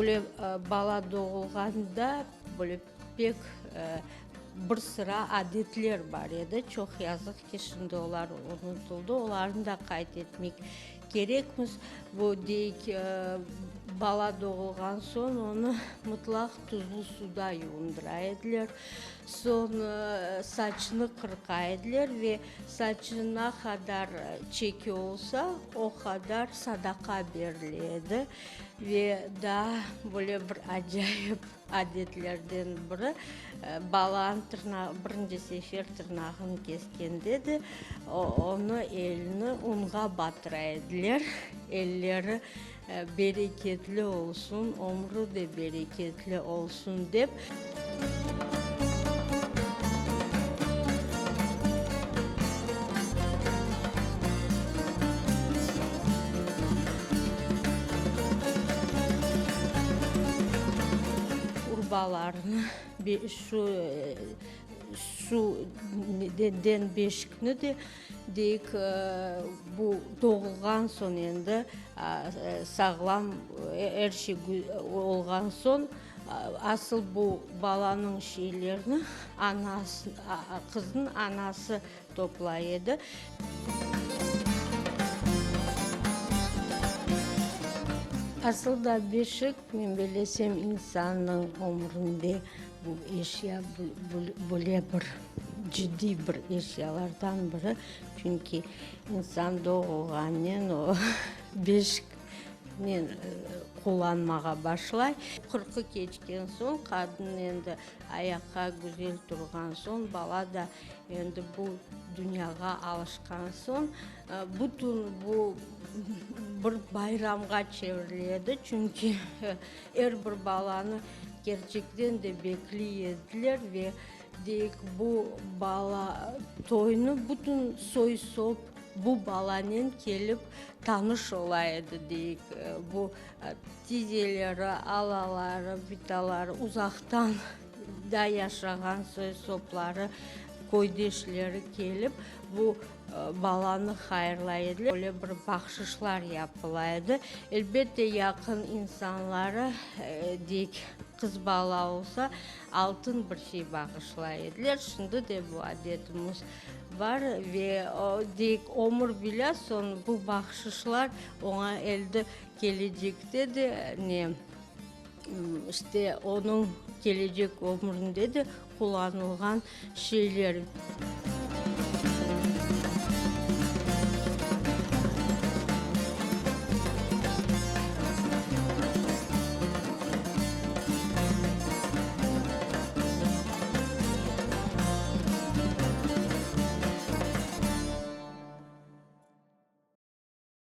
Böyle bala doğulğanda böyle pek bir sıra adetler bar edi. Çoq yazıq ki, şimdi olar unutıldı. Olarnı da qayd etmek kerekmiz. Bu, deyik, bala doğulğan soñ onı mıtlaq tuzlu suda yuvundıra ediler. Soñ saçını qırqa ediler ve saçı na qadar çeki olsa, o qadar sadaqa berile edi. Ve daa böyle bir acayip adetlerden biri, balanıñ tırnağı, birinci sefer tırnağını keskende de, onı, elini unğa batıra ediler, elleri bereketli olsun, ömrü de bereketli olsun dep. Urbalarnı, şu şu den beşikni de deyik, bu doğulğan soñ endi sağlam er şey olğan soñ, asıl bu balanıñ şeylerini anası, qıznıñ anası toplay edi. Asıl da beşik, men bellesem, insannıñ ömründe bu eşya böyle bir ciddiy bir eşyalardan biri, çünki insan doğulğannen o beşiknen qullanmağa başlay. Qırqı keçken soñ qadın endi ayaqqa güzel turğan soñ, bala da endi bu dünyağa alışqan soñ, bütün bu bir bayramğa çevirile edi, çünki er bir balanı kerçekten de bekliy ediler ve deyik, bu bala toynı bütün soy-sop bu balanen kelip tanış ola edi, deyik, bu tizeleri, alaları, bitaları, uzaqtan da yaşağan soy-sopları, köydeşleri kelip, bu balanı hayırlay ediler. Böyle bir bahşışlar yapıla edi. Elbette, yaqın insanları, deyik, qız bala olsa, altın bir şey bağışlay ediler. Şimdi de bu adetimiz bar ve, deyik, ömür billâ soñ bu bahşışlar oña elde kelecekte de ne, işte, onıñ kelecek ömründe de qullanılğan şeyler.